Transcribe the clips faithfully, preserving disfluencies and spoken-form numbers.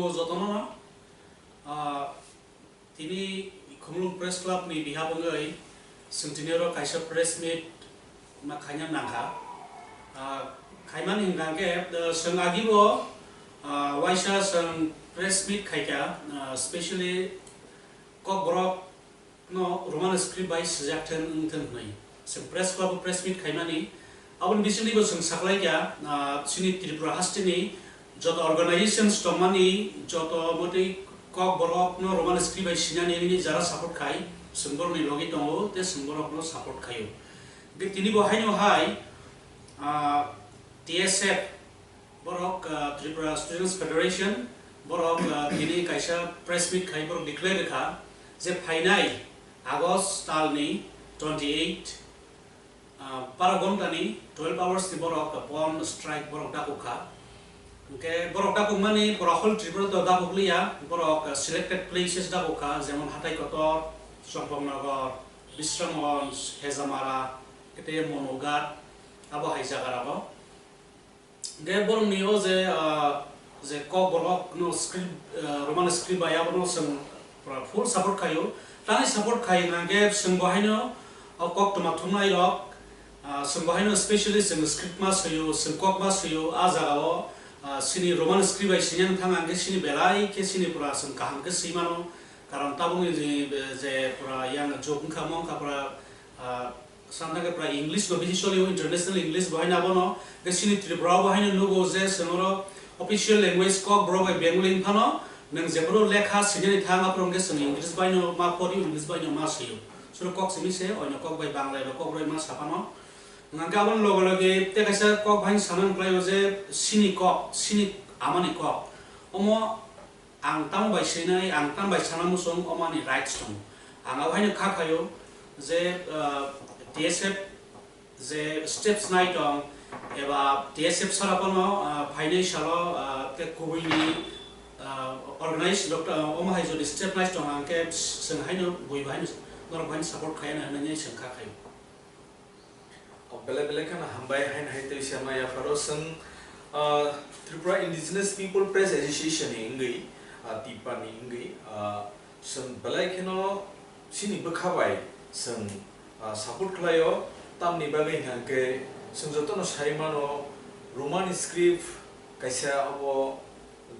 Jotono, ah, tini Khumulwng Press Club ni behalf wngwi chwng tini oro kaisa press meet ma khaina nangkha. Ah, khaimani hwnkha khe, ah, chwng agibo, ah, waisa chwng press meet khaikha, ah, specially Kokborok no Roman script bai swijak thwng wng thwng hwnwi chwng press club o press meet khaimani. Aboni bisingtwibo chwng saklaikha, ah, chini Tripura hasteni joto organizations tongmani, joto motwi Kokborok no Roman script bai sinani hwnwi jara support khai, chwng borokni logi tongo tei chwng borokno support khaio. Hwnkhe tinibo haino hai, ah, T S F, borok, ah, Tripura Students Federation, borok, ah, tini kaisa press meet khai borok declare rwkha je phainai August talni twenty eight, ah, bara ghonta ni twelve hours ni borok bon strike borok dakuk kha. Hwnkhe borok dakuk mani pura whole Tripura to dakuk liya, borok, ah, selected places dakuk kha, jemon Hatai Kotor, Chompoknagar, Bisramganj, Hejamara, tei Monoghat, abo hai jaga rogo. Hwnkhe borokni o je, ah, je Kokborok no script, ah, Roman script bai abono chwng pura full support khaio. Tamni support khai hwnkhe chwng bo haino o koktwma thumnai rok, ah, chwng bo haino specially chwng script ma swio, chwng kok ma swio, a jaga o, ah, chini Roman script bai sini wng thang hwnkhe chini belai khe chini pura chwng kaham khe swi mano. Karon tabukni je, je pura yang jok wngkha mo wngkha pura, ah, Santa khe pura English no bisi solio, international English bo haino abono. Khe chini Tripura o bo haino nugo je chwng oro official language Kokborok bai Bengali wng phano, nwng jephuru lekha sinani thang aphuru hwnkhe chwng English bai no ma pori, English bai no ma sio. Suro kok simi se, oino kok bai Bangla eba kok bai ma sa phano. Hwnkhe aboni loge loge tei kaisa kok bai sana wng khlaio je chini kok, chini amani kok. Omo Ang tamo bai swinai, ang tamo bai sana muchung, omani rights tongo. Ang abo haino kha khaio je, ah, T S F je steps nai tong, eba T S F sara phano, ah, phainai salo, ah, tei kubui ni, ah, organize doctor, ah, omo hai jodi step nai tong, ang khe chwng haino bui bai haino norok bai haino support khaiya na hinwi chwng kha khaio. O belai belai kheno hambai haino hai tei se ma yapharo chwng, ah, Tripura Indigenous People Press Association ni wngwi, ah, TIPA ni wngwi, ah, chwng belai kheno chini bwkha bai chwng, ah, support khlaio. Tamni bagwi hwnkhe chwng jotono sai mano Roman script kaisa abo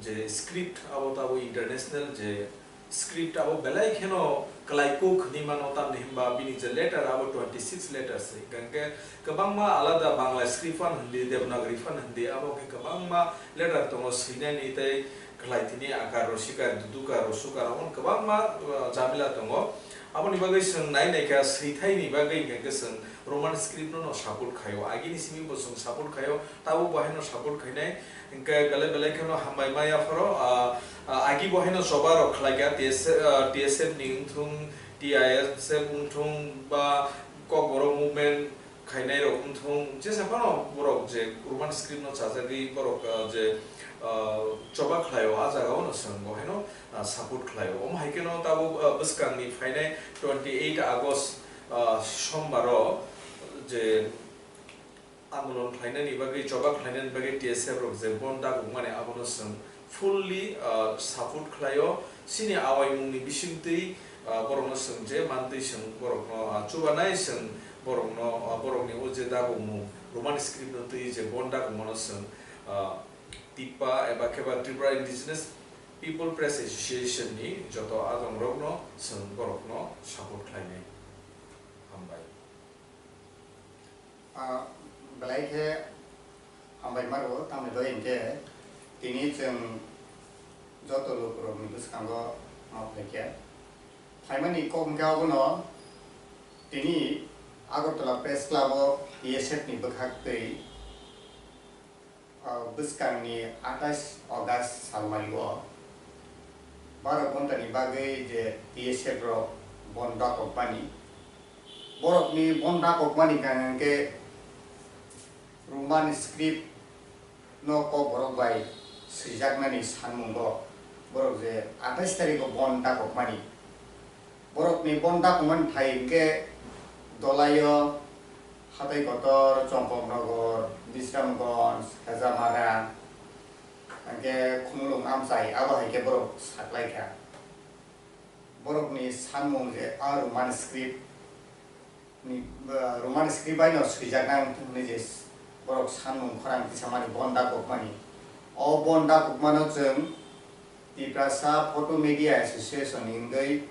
je script abo tabo international je script abo belai kheno kwlai kuk hwnwi mano, tamni hwnba bini je letter abo twenty six letter se, hwnkhe kwbangma alada Bangla script phan hindi, Devanagari phan hindi, abo khe kwbangma letter tongo swinani tei kwlai tini akar, rosikar, dudukar, rosukar, omo kwbangma, uh, jamila tongo. Aboni bagwi chwng nai naikha swithaini bagwi hwnkhe chwng Roman script no no support khaio, agini simi bo chwng support khaio, tabuk bo haino support khainai. Hwnkhe belai belai kheno hambai ma yapharo, ah, ah, agi bo haino choba rok khlaikha, T S, ah, T S F ni wngthung, T I S F wngthung, ba Kokborok movement khainai rok wngthung, jesa phano borok je Roman script no chajagwi borok, ah, je, ah, choba khlaio, a jaga o no chwng bo haino, ah, support khlaio. Omo hai kheno tabuk, ah, bwskang ni phainai twenty eight August, ah, Sombar o je andolon khlainani bagwi, choba khlainani bagwi T S F rok je bon dagokmani, abono chwng fully, ah, support khlaio. Chini awaimungni bisingtwi, ah, borokno chwng je mantwi chwng borokno, ah, chubanai chwng borokno, ah, borokni o je dagokmung Roman script no twi je bon dagokmano chwng, ah, TIPA eba khe ba Tripura Indigenous People Press Association ni joto adongrokno chwng borokno support khlainai. Hambai. Ah, belai khe hambai maro, tamni bagwi hinkhe tini chwng joto lukurokni bwskango ma phaikha. Phaimani kok hinkhe abono tini Agartala Press Club o T S F ni bwkhak twi, ah, bwskangni atais August salmario baro ghontani bagwi je T S F rok bon dakokmani, borokni bon dakokmani hwnkha hwnkhe Roman script no Kokborok bai swijaknani sanmungo borok je atais tarikgo bon dakokmani. Borokni bon dakokmani thai hwnkhe Dolaio, Hatai Kotor, Chompoknogor, Bisramganj, Hejamara, Hwnkhe khumulwng amchai, abo hai khe borok saklaikha. Borokni sanmung je a Roman script ni, ah, Roman script bai no swijak nang hwnwi je borok sanmung khorang tisamani bon dakokmani. O bon dakokmano chwng Tiprasa Photo Media Association hwnwi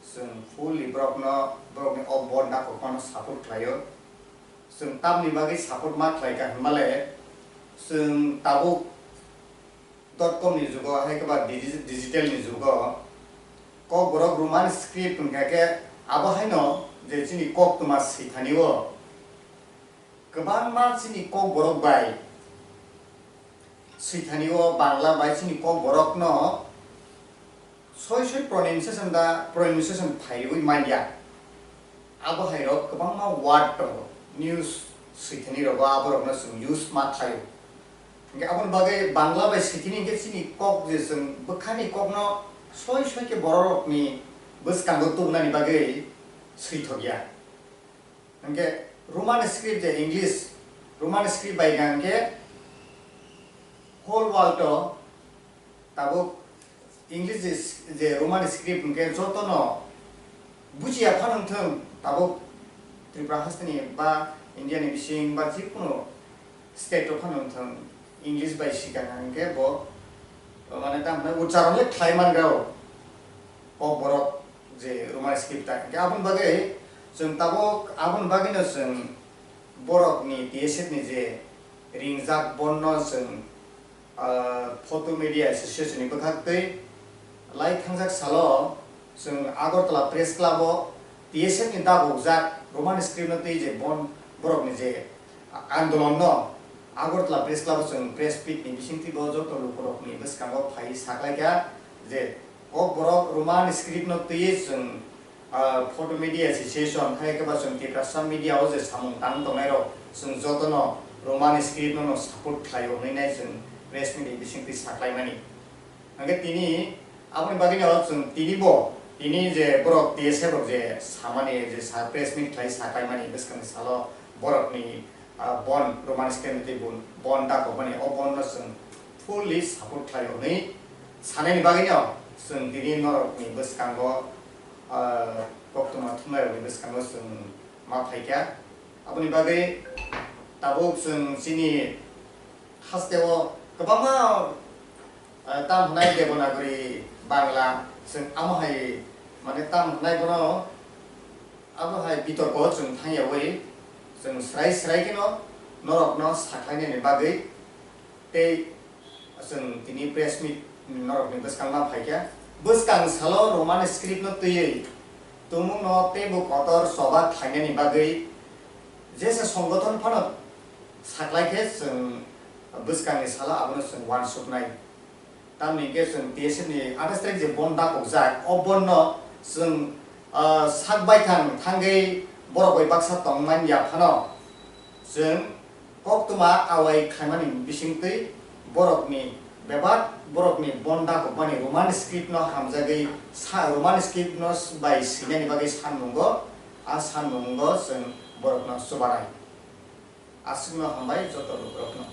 chwng fully borokno, borokni o bon dakokmano support khlaio. Chwng tamni bagwi support ma khlaikha hwnmale, chwng tabuk dot com ni jugo, hai khe ba digi-, digital ni jugo, Kokborok Roman script hwnkha khe abo haino je chini koktwma swithani o kwbangma chini Kokborok bai swithani o Bangla bai chini Kokborok no soi soi pronunciation da pronunciation phaiwi manya. Abo hai rok kwbangma word tongo, news swithani rogo aborokno chwng use ma khlaio. Hwnkhe aboni bagwi Bangla bai swithini hwnkhe chini kok je chwng bwkhani kokno soi soi khe bororokni bwskango tubunani bagwi swithokya. Hwnkhe Roman script je English, Roman script bai hwnkhe whole world o tabuk English je, je Roman script hwnkhe jotono bujiya phano wngthwng, tabuk Tripura hasteni ba India ni bising ba jikunu state o phano wngthwng, English bai swikha hwnkhe bo, mane, tamo hwnai uchcharon le khlai man rw o Kokborok je Roman script ta. Hwnkhe aboni bagwi chwng tabuk, aboni bagwino chwng borokni T S F ni je ringjak bonno chwng ah, Photo Media Association ni bwkhak twi lai thangjak salo chwng Agartala Press Club o T S F ni dagokjak Roman script no twi je bon borok ni je andolon no Agartala Press Club o chwng press meet ni bisingtwi bo joto lukurok ni bwskango phai saklaikha je o borok Roman script no twi chwng ah, Photo Media Association, hai khe ba chwng Tiprasa media o je samung tang tongnai rok, chwng jotono Roman script no, no support khlai o hwnwi nai chwng press meet ni bisingtwi saklaimani. Hwnkhe tini aboni bagwi no chwng tini bo, tini je borok T S F rok je samani, je sa press meet khlai saklaimani bwskangni salo borokni ah, bon Roman script tei bon, bon dakokmani, o bon no chwng fully support khlai hwnwi sanani bagwi no chwng tini norokni bwskango, ah, koktwma thumnairokni bwskango chwng ma phaikha. Aboni bagwi tabuk chwng chini hasteo kwbangma, ah, tam hwnai Devanagari Bangla, chwng amo hai, mane, tam hwnai bono abo hai bitorko chwng thangyawi chwng srai srai kheno norokno sakhlainani bagwi tei chwng tini press meet norokni bwskangma phaikha. Bwskang salo Roman script no twiwi tongmungno teibo kotor choba khlainani bagwi jesa songgothon phano saklaikhe chwng bwskangni salo abono chwng uansuknai. Tamni hwnkhe chwng T S F ni athais tarik je bon dakokjak, o bon no chwng, ah, sak baithang thangwi borok bai baksa tongmani yaphano chwng koktwma awai khlaimani bisingtwi borokni bebak borokni bon dakokmani Roman script no hamjagwi sa-, Roman script no bai swinani bagwi sanmungo, a sanmungo chwng borokno chubanai. Aswkno hambai joto lukurokno.